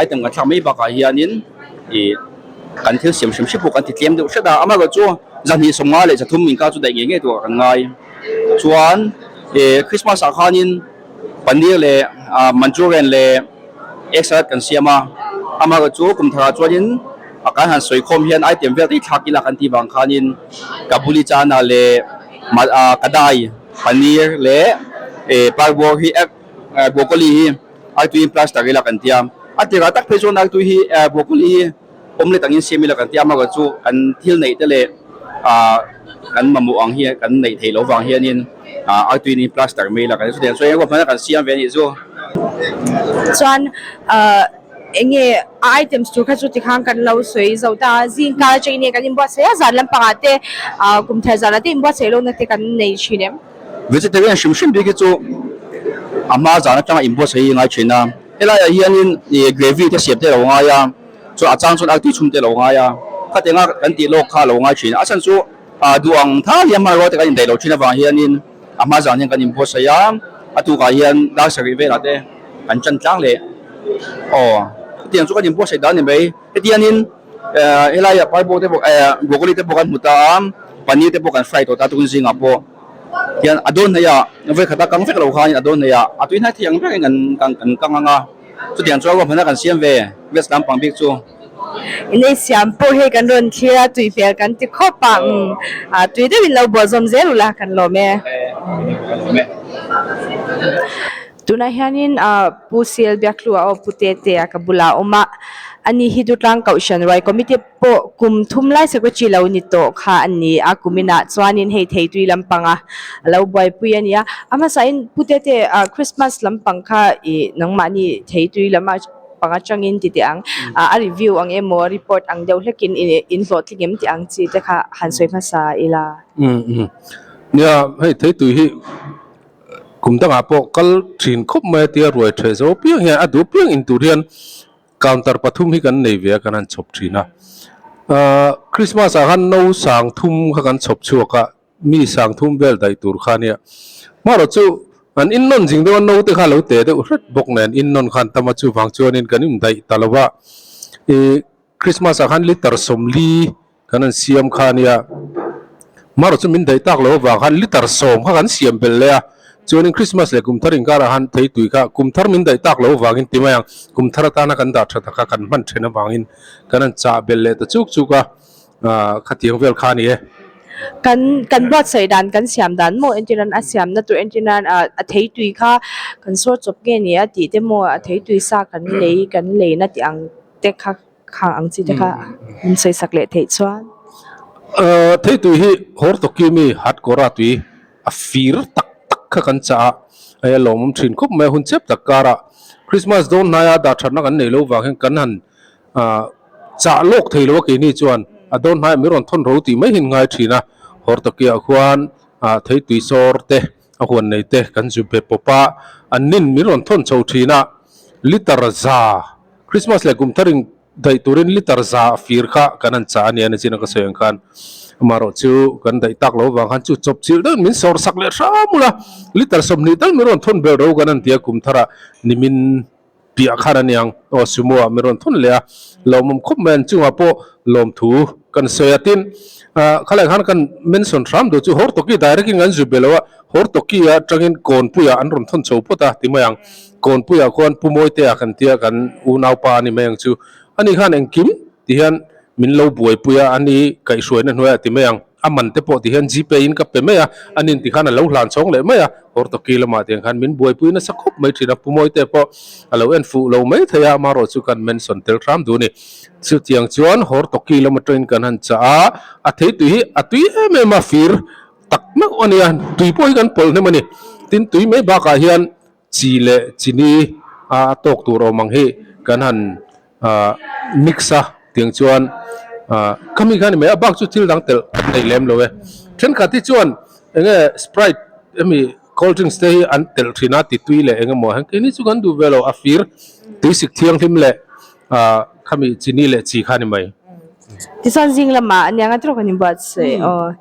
item kan thlak mai bakah hianin ih kan thil siam hrim hrim pawh kan ti tlem deuh hret a, amaherawhchu 250 leh 300 inkar chu daih ngei ngei tur ah kan ngai. Chuan ih Christmas ah khanin. Paneer leh Manchurian leh egg salad kan siam a, amaherawhchu kum tharah chuanin a kan han sawi khawm hian item vel te hi thlak ila kan tih vang khanin Kabuli chana leh kadai paneer leh parboil hi egg broccoli hi artui in plaster ila kan tia, a tirah tak phei chuan artui hi broccoli hi omelette angin siam ila kan tia, amaherawhchu kan thil neih te leh kan mamawh ang hi kan neih theih loh vang hianin artui in plaster mai ila kan chutiang chuan engemaw hmana kan siam ve a nih chu. Chuan eng nge a items tur kha chu tikhan kan lo sawi zo ta a, zing kar atangin nge kan inbuatsaih a, zan lampangah te kum thar zanah te inbuatsaih lohna te kan nei thin em? Vegetarian hrim hrim bik hi chu a hma zan atanga inbuatsaih hi a ngai thin a, helaiah hianin gravy te siam te a lo ngai a. Chuan a chang chuan artui chhum te a lo ngai a, khatianga kan tih lawk kha a lo ngai thin a. A chhan chu duh ang thar hian hmanrua te kan indaih loh thin avang hianin a hma zan hian kan inbuatsaih a, a tukah hian dar sarih velah te kan tan tlang leh aw khatiang chu kan inbuatsaih dan a ni mai. Hetiangin helaiah parbo te pawh broccoli te pawh kan hmu ta a, paneer te pawh kan fry tawh ta tukin zingah pawh hian a dawn hnaih ah vawikhat a kang vek lo khanin a dawn hnaih ah a tui hnai thei ang berin kan kang ang a. Chutiang chuan ruahmanna kan siam ve vest lampang bik chu. Inei siam pawh hei kan rawn thlir a, tui hmel kan ti khawp a, umm tui deuhin lo buahzawm zel ula kan lawm e. Tunah hianin Pu Sel Biakhlua aw Pu Tetea ka bulah a awm a, ani hi Dutlang Kohhran Ruai Committee pawh kum thum lai secretary lo ni tawh kha a ni a, kum inah chuanin hei theitui lampanga a lo buaipui a ni a, a hmasain Pu Tete ah Christmas lampang kha ih nangmahni theitui lam pang atangin ti teh ang ah a review ang emaw a report ang deuh hlekin ih in hlawhtling em tih ang chi te kha han sawi hmasa ila. Umm umm nia hei theitui hi kum dangah pawh kal thin khawp mai a tia ruai theh zo piang hian a duh piang in tur hian Counter pathum hi kan nei ve a kan han chhawp thin a. Ahh Christmas ah khan no sang thum kha kan chhawp chhuak a, mi sang thum vel daih tur kha ania. Hmarawh chu an innawn zing deuh a no te kha lo te deuh hret bawk nen innawn khan tam a chuvang chuanin kan indaih ta lo va. Ih Christmas ah khan liter 40 kan han siam kha ania hmarawh chu min daih tak lo avang khan liter 10 kha kan siam belh leh a chuanin Christmas leh kum thar inkarah khan theitui kha kum thar min daih tak lo avangin ti mai ang kum thar atana kan dah tha taka kan hman then avangin kan han chah belh leh ta chuk chuk a ah khatiang vel kha a ni e. Kan kan buatsaih dan kan siam dan maw entirnan a siamna tur entirnan ah a theitui kha kan sawr chawp nge ni a tih te maw a theitui sa kan lei kan leina tih ang te kha Khang ang chi te kha min sawi sak leh theih chuan. Thei tui hi hawr tawki mi hat kawra tui a fir tak tak kha kan chah a, hei a lawmawm thin khawp mai a hun chep tak karah Christmas dawn hnaia dah thatna kan nei lo vang hian kan han chah lawk thei lo a keini chuan a dawn hnaiah min rawn thawn ro tih mai hi an ngai thin a, hawr tawkiah khuan thei tui sawr te a huan nei te kan zu be pawp a, an nin min rawn thawn chho thin a, liter za Christmas leh kum thar in daih turin liter za fir kha kan han chah a nia nichin a ka sawi ang khan amaherawh chu kan daih tak lo vang khan chu chawp chilh deuhin min sawr sak leh hram ula liter 20 tal min rawn thawn ber ro kan han ti a kum tharah nimin piah khan a niang aw sumo ah min rawn thawn leh a lawmawm khawp mai an chungah pawh lawmthu kan sawi a tin ah khalai khan kan mention hram duh chu Hortoki direct in kan zu be lo a Hortoki atangin Kawnpuiah an rawn thawn chho phawt a ti mai ang. Kawnpuiah khuan Pu Mawitea kan tia kan unaupa a ni mai ang chu. Ani khan engkim ti hian min lo buaipui a, ani kaihhruaina hnuaiah ti mai ang. A man te pawh tihian Gpay in ka pe mai a, a nin tikhan a lo hlan chhawng leh mai a, Hortoki lamah tiang khan min buaipui nasa khawp mai thin a, Pu Mawite pawh a lo en fuh lo mai thei a, amaherawhchu kan mention tel hram duh a ni. Chutiang chuan Hortoki lam atangin kan han chah a, a theitui hi a tui em em a, fir tak meuh a nia, tui pawh hi kan pawlh hnem a ni. Tin, tui mai bakah hian chi leh chini a tawk tur awm ang hi kan han mix a tiang chuan khami kha ni mai a bak chu thil dang telh kan nei lem lo e thenkhat hi chuan enge sprite hemi cold drinks te hi an telh thin a ti tui leh eng emaw heng keini chu kan duh ve lo a fir tuisik thianghlim leh khami chini leh chi kha ni mai. Tichuan zing lamah aniang a trawk an inbuatsaih aw.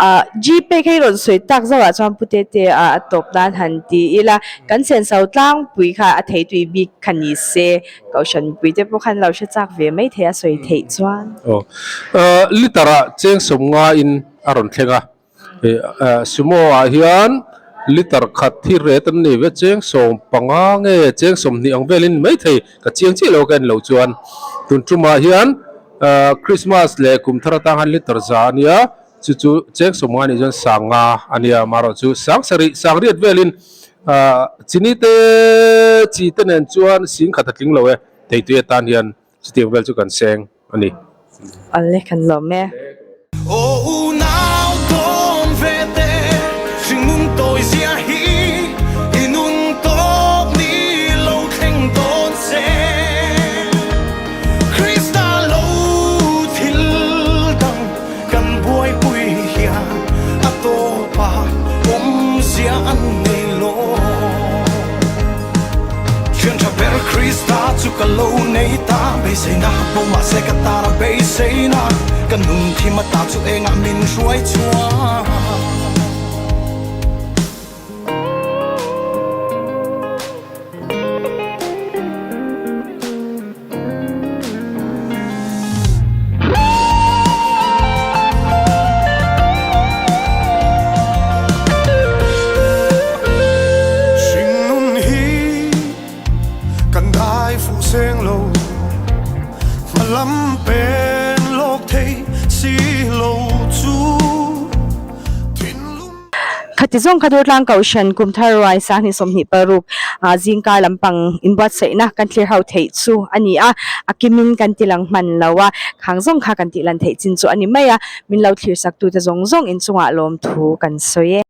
Ah Gpay kha i rawn sawi tak zauh ah chuan Pu Tete ah a tawp nan han ti ila kan senso tlangpui kha a theitui bik kha ni se Kohhran mipui te pawh khan lo hre chak ve mai thei a sawi theih chuan. Aw liter ah cheng sawmnga in a rawn thleng a sumo ah hian liter khat hi ret an nei ve cheng 15 nge cheng 20 ang velin mai thei ka chiang chiah lo ka en loh chuan tun tumah hian Christmas leh kum thar atang hian liter za a nia chu chu cheng 50 nih chuan 5 a nia amaherawh chu sang sarih sang riat velin chini te chi te nen chuan sing khat a tling lo e theitui atan hian chutiang vel chu kan seng a ni. Awle kan lawm e. Aw unau tawn ve te hringnun tawi zia hi i nun tawp ni lo thleng dawn se. Krista lo thil dang kan buaipui hian a tawpa awmzia an nei lo. Thian tha ber Krista chu ka lo nei ta, beiseina bo mahse ka tara beiseina, ka nun thim ata chu engah min hruai chhuak. Hringnun hi kan dai fuh seng lo, hma lam pen lawk thei si lo chu thinlung. Khati zawng kha Durtlang Kohhran kum thar ruai sanghnih 26 zingkar lampang inbuatsaihna kan thlir ho theih chu a ni a, a kimin kan ti lang hman lo a, khang zawng kha kan tih lan theih chin chu a ni mai a, min lo thlir sak tute zawng zawng inchungah lawmthu kan sawi e.